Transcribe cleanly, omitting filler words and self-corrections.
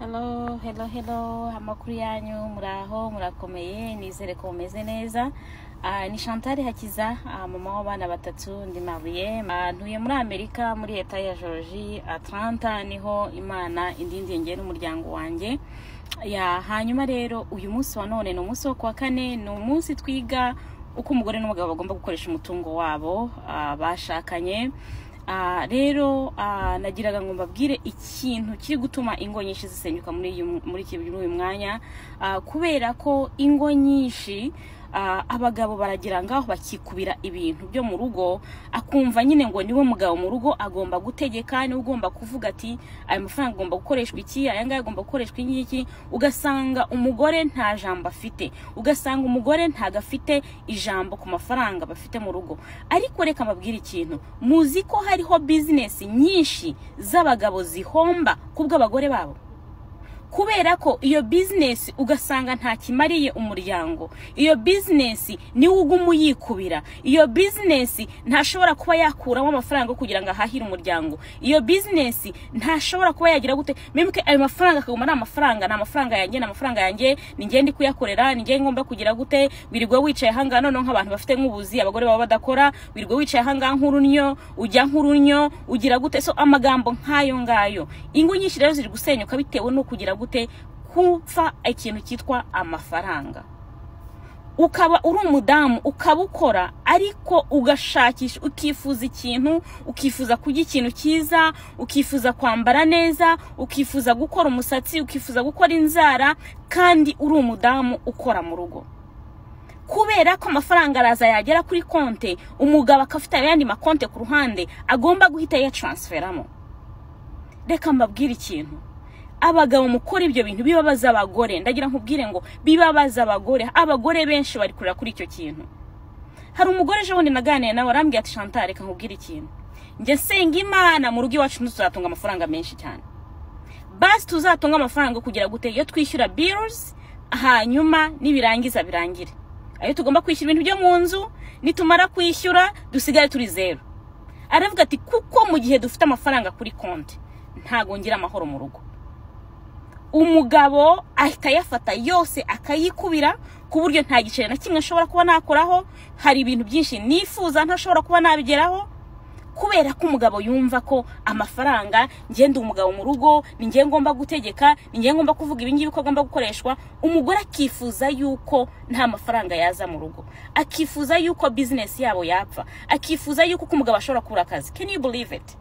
Hello, hello, hello, amakuru yanyu? Muraho, murakomeye? Nizere ko mumeze neza. Ni Chantal Hakiza, mama w'abana batatu, ndi mariée. Ntuye muri Amerika, muri leta ya Georgie, Atlanta, niho Imana indindiye njye n'umuryango wanjye. Ya, hanyuma rero uyu munsi wa none ni umunsi wo kuwa kane, ni umunsi twiga uko umugore n'umugabo bagomba gukoresha umutungo wabo bashakanye. Rero nagiraga ngo mbabwire ikintu kiri gutuma ingo nyinshi zisenyuka muri uyu mwanya, kubera ko ingo nyinshi, abagabo baragira ngaho bakikubira ibintu byo mu rugo, akumva nyine ngo niwe mugabo mu rugo, agomba gutegeka, niwe ugomba kuvuga ati aya mafaranga agomba gukoreshwa iki, aya ngaya agomba gukoreshwa iki ngiki. Ugasanga umugore nta jambo afite, ugasanga umugore ntago afite ijambo ku mafaranga bafite mu rugo. Ariko reka mbabwire ikintu: muzi ko hariho bizinesi nyinshi z'abagabo zihomba kubw'abagore babo? Kubera ko iyo bizinesi ugasanga nta kimariye umuryango, iyo bizinesi niwe uguma uyikubira, iyo bizinesi ntashobora kuba yakuramo amafaranga yo kugira ngo ahahire umuryango, iyo bizinesi ntashobora kuba yagira gute memuke, ayo mafaranga akaguma ari amafaranga, ni amafaranga yanjye, ni amafaranga yanjye, ni njye ndi kuyakorera, ni njye ngomba kugira gute. Wirirwa wicaye ahangaha, noneho nk'abantu bafite nk'ubuzi, abagore baba badakora, wirirwa wicaye ahangaha nk'urunnyo, ujya nk'urunnyo, ugira gute. So amagambo nk'ayo ngayo. Ingo nyinshi rero ziri gusenyuka bitewe no kugira gute? Kupfa ikintu cyitwa amafaranga. Ukaba uri umudamu, ukaba ukora, ariko ugashakisha, ukifuza ikintu, ukifuza kurya ikintu cyiza, ukifuza kwambara neza, ukifuza gukora umusatsi, ukifuza gukora inzara, kandi uri umudamu ukora mu rugo. Kubera ko amafaranga araza, yagera kuri konte, umugabo akafite ayandi makonte ku ruhande agomba guhita yatransferamo. Reka mbabwire ikintu: abagabo mukora ibyo bintu, bibabaza abagore. Ndagira nkubwire ngo bibabaza abagore. Abagore benshi bari kurira kuri icyo kintu. Hari umugore ejo bundi naganiye nawe, arambwira ati: "Chantal, reka nkubwire ikintu. Njye nsenga Imana mu rugo iwacu ntituzatunga amafaranga menshi cyane, basi tuzatunga amafaranga kugira gute? Iyo twishyura bills, hanyuma nibirangiza birangire, ayo tugomba kwishyura ibintu byo mu nzu, nitumara kwishyura dusigare turi zero." Aravuga ati: "Kuko mu gihe dufite amafaranga kuri konti, ntago ngira amahoro mu rugo. Umugabo ahita ayafata yose akayikubira, ku buryo nta giceri na kimwe nshobora kuba nakoraho. Hari ibintu byinshi nifuza ntashobora kuba nabigeraho, kubera ko umugabo yumva ko amafaranga, ngenda umugabo mu rugo, ni njye ngomba gutegeka, ni njye ngomba kuvuga ibi ngibi ko agomba gukoreshwa." Umugore akifuza yuko nta mafaranga yaza mu rugo, akifuza yuko bizinesi yabo yapfa, akifuza yuko umugabo ashobora kubura akazi. Can you believe it?